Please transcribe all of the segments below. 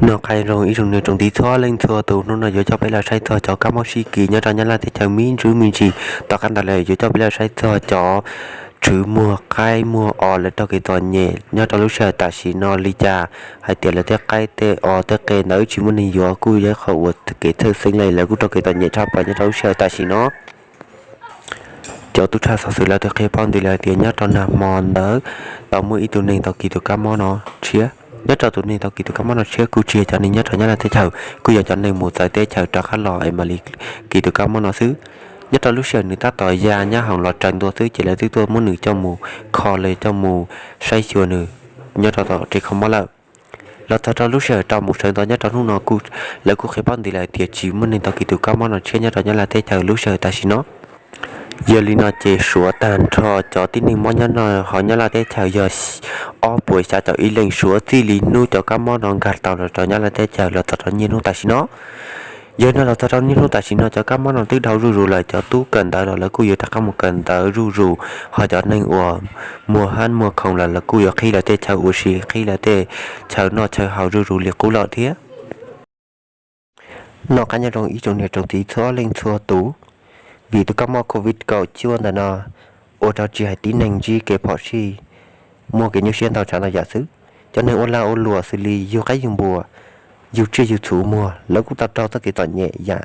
Noj qab nyob zoo ib tsoom niam tsoom txiv txhua leej txhua tus, hnub no yuav coj peb los saib txog cov kab mob sib kis nyob rau Nyab Laj teb chaws me ntsis me ntsis. Tom qab ntawd lawm yuav coj peb los saib txog cov tswv muag qaib muag os lawv raug kev txom nyem nyob rau lub sij hawm tam sim no li cas, hais tias lawv tej qaib tej os tej qe ntawd tsis muaj neeg yuav kuj yog qhov uas kev txhawj xeeb li lawv kuj raug kev txom nyem tshaj plaws nyob rau lub sij hawm tam sim no. Cov tub tshaj xov xwm lawv tau qhia paub nti lawm tias nyob rau nag hmo ntawd tau muaj ib tug neeg tau kis tus kab mob no tshiab. Nyob rau tus neeg tau kis tus kab mob no tshiab kuj tsis yog cov neeg nyob rau Nyab Laj teb chaws, kuj yog cov neeg mus txawv teb chaws rov qab los es mam li kis tus kab mob no xwb. Nyob rau lub sij hawm nws tab tom ya nyab hoom los raws ntua xwb ces lawv twb tuaj muab nws coj mus kho los coj mus saib xyuas nws nyob rau tom tsev kho mob lawm. Los txog rau lub sij hawm rau mus sawv ntxov nyob rau hnub no kuj, lawv kuj qhia paub nti lawm tias tsis muaj neeg tau kis tus kab mob no tshiab nyob rau Nyab Laj teb chaws lub sij hawm tam sim no. Yog li no ces suav tag nrho cov tib neeg mob nyob no hauv Nyab Laj teb chaws yog ob puas xya caum ib leej, suav txij li hnub cov kab mob no nkag tau los rau Nyab Laj teb chaws los txog rau niaj hnub tam sim no. Yog no los txog rau niaj hnub tam sim no cov kab mob no twb dhau zuj zus lawm, cov tub kawm ntawv los lawv kuj yuav rov qab mus kawm ntawv zuj zus, ho cov neeg uas muag hab muag khoom lawm lawv kuj yuav qhib lawv tej chaw ua si, qhib lawv tej chaw noj chaw haus zuj zus li qub lawm thiab. Noj qab nyob zoo ib tsoom niam tsoom txiv txhua leej txhua tus, vim tus kab mob covid kaum cuaj ntawm no ua rau tsis hais tib neeg ntsib kev phom sij, muaj kev nyuaj siab ntau tsav ntau yam xwb. Cov neeg ua lag ua luam xws li yug qaib yug npua, yug tsiaj yug txhu muag lawv kuj tau raug txoj kev txom nyem yam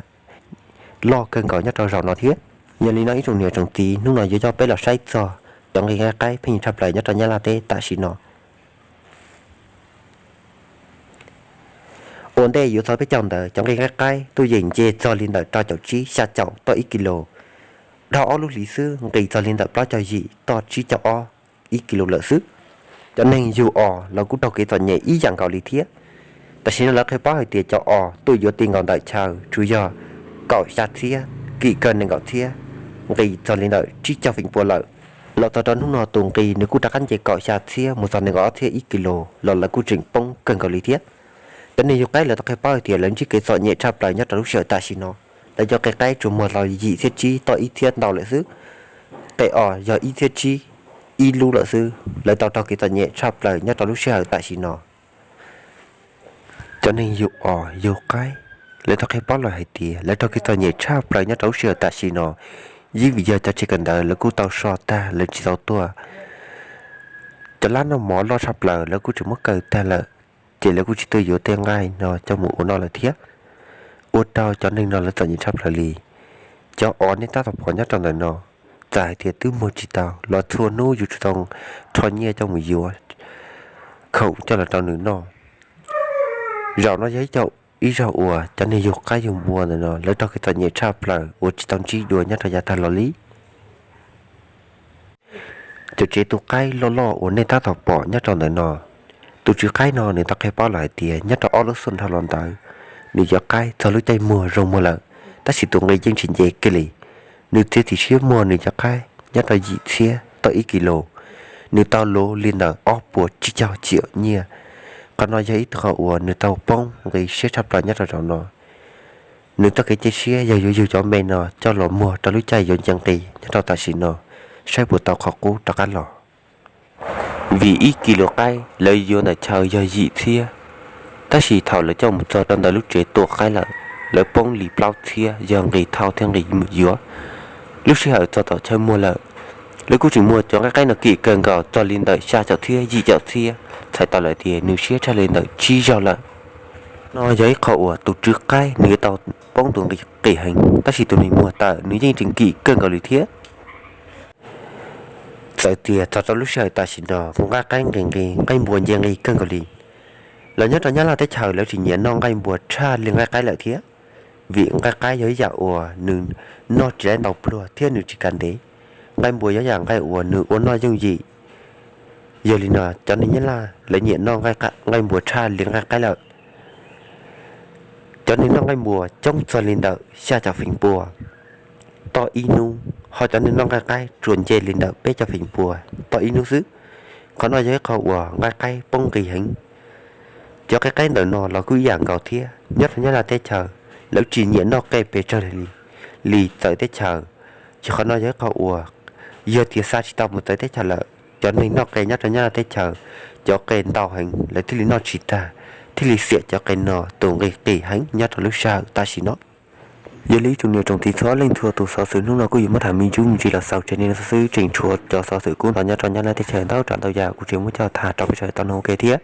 loj kawg nkaus nyob rau zaum no thiab. Yog li no ib tsoom niam tsoom txiv, hnub no yuav coj peb los saib txog cov nqi nqaij qaib pheej tshaj plaws nyob rau Nyab Laj teb tam sim no. Ua ntej yuav txog peb caug ntawd cov nqi nqaij qaib tuaj yeem nce txog li ntawm rau caum tsib xya caum toj ib kis lus. Dhau ob lub hlis xwb nqis txog li ntawm plaub caug yim toj tsib caug ob ib kis lus lawm xwb. Cov neeg yug os los kuj raug kev txom nyem ib yam nkaus li thiab. Tam sim no lawv qhia paub hais tias cov os tuaj yuav ti nkaus ntawm chaw tsuas yog kaum xya txhiab kim kawg nees nkaum txhiab, nqis txog li ntawm tsib caug feem pua lawm. Los txog rau hnub no tus nqis nws kuj rov qab nce kaum xya txhiab mus txog nees nkaum ob txhiab ib kis lus los lawv kuj tseem poob kawg nkaus li thiab. Cov neeg yug qaib lawv tau qhia paub hais tias lawv ntsib kev txom nyem tshaj plaws nyob rau lub sij hawm tam sim no. Lawv cov qe qaib tsuas muag los yim txhiab tsib toj ib txhiab ntau lawm xwb. Qe os yog ib txhiab tsib ib lub lawm xwb, lawv tau raug kev txom nyem tshaj plaws nyob rau lub sij hawm tam sim no. Cov neeg yug os yug qaib lawv tau qhia paub los hais tias lawv raug kev txom nyem tshaj plaws nyob rau lub sij hawm tam sim no, yeej vim yog cov tsev kawm ntawv lawv kuj tau so tag lawv tsis tau tuaj. Cov lab noj mov loj tshaj plaws lawv kuj tseem muab kaw tag lawm, ces lawv kuj tsis tuaj yuav tej nqaij no coj mus ua noj lawm thiab. Ua rau cov neeg no lawv txom nyem tshaj plaws li. Cov os nej tab tom pom nyob rau ntawm no, txawm hais tias twb muag tsis tau los txhua hnub yus tsuas tau rho nyiaj coj mus yuav khoom coj los rau nws noj. Zaum no yog ib co, ib zaug uas cov neeg yug qaib yug npua ntawm no lawv raug kev txom nyem tshaj plaws uas tsis tau ntsib dua nyob rau yav tag los li. Cov tsev tu qaib loj loj uas nej tab tom pom nyob rau ntawm no, tus tswv qaib no nws tau qhia paub los hais tias nyob rau ob lub xyoo dhau los ntawd, nws cov qaib txog lub caij muag zoo muag lawm, tab sis tus nqi yeej tsis nce kiag li. Nws txiav txim siab muag nws cov qaib nyob rau yim txhiab tau ib kis lus, nws tau luv li ntawm ob puas tsib caug tsiam nyiaj. Qhov no yog ib qho uas nws tau poob nqi siab tshaj plaws nyob rau zaum no. Nws txoj kev cia siab yog yuav yug cov me no coj los muag rau lub caij yuav nce nqis nyob rau tam sim no, saib puas tau qhov qub rov qab los. Vim ib kis lus qaib lawv yuav ntawm chaw yog yim txhiab, tab sis thaum lawv coj mus txog rau ntawm lub tsev tua qaib lawm, lawv poob li plaub txhiab yog nqis thauj thiab nqis yuav. Lub sij hawm txog tom chaw muag lawm, lawv kuj tseem muag cov nqaij qaib no kim kawg nkaus txog li ntawm xya caum txhiab yim caum txhiab, txhais tau lawm tias nws siab tshaj li ntawm tsib zaug lawm. No yog ib qho uas tus tswv qaib nws yuav tau poob tus nqi qis heev, tab sis tus neeg muag tawm nws yeej tseem kim kawg nkaus li thiab. Txawm tias txog rau lub sij hawm tam sim no nqaij qaib nqis nqi, nqaij npua nce nqi kawg nkaus li, los nyob rau Nyab Laj teb chaws lawv tsis nyiam noj nqaij npua tshaj li nqaij qaib lawm thiab. Vim nqaij qaib yog ib yam uas nws noj tsis laib ntau pluag thiab nws tsis kav ntev. Nqaij npua yog ib yam nqaij uas nws ua noj yooj yim. Yog li no cov neeg Nyab Laj lawv nyiam noj nqaij npua tshaj li nqaij qaib lawm. Cov neeg noj nqaij npua coob txog li ntawm xya caum feem pua toj ib hnub, ho cov neeg noj nqaij qaib tsuas nce li ntawm peb caug feem pua toj ib hnub xwb. Qhov no yog ib qho uas nqaij qaib poob nqis heev. Cov qe qaib ntawm no los kuj ib yam nkaus thiab, nyob rau Nyab Laj teb chaws lawv tsis nyiam noj qe pes tsawg li, li txawv teb chaws. Ces qhov no yog ib qho uas yog tias xa tsis tau mus txawv teb chaws lawm, cov neeg noj qe nyob rau Nyab Laj teb chaws, cov qe ntau heev lawv thiaj li noj tsis tag, thiaj li xiam cov qe no tus nqi qis heev nyob rau lub sij hawm tam sim no. Yog li ib tsoom niam tsoom txiv txhua leej txhua tus, xov xwm hnub no kuj yuav muab tham me ntsis me ntsis los xaus tseg li no xwb. Tseem tshuav cov xov xwm kub ntxhov nyob rau Nyab Laj teb chaws ntau tsav ntau yam kuv tseem muab coj tham rau peb sawv daws tau mloog ua ke thiab.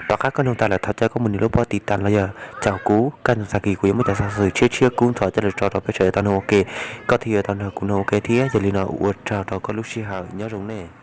Tom qab koj mloog tas lawm thov caw koj mus nias lub pob tiv tas los yog caum kuv, kaj ntug tag kis kuv yuav muab cov xov xwm tshiab tshiab kub ntxhov coj los tso rau peb sawv daws tau mloog ua ke, koj thiaj yuav tau nrog kuv mloog ua ke thiab. Yog li no ua tsaug rau koj lub sij hawm, nyob zoo nej.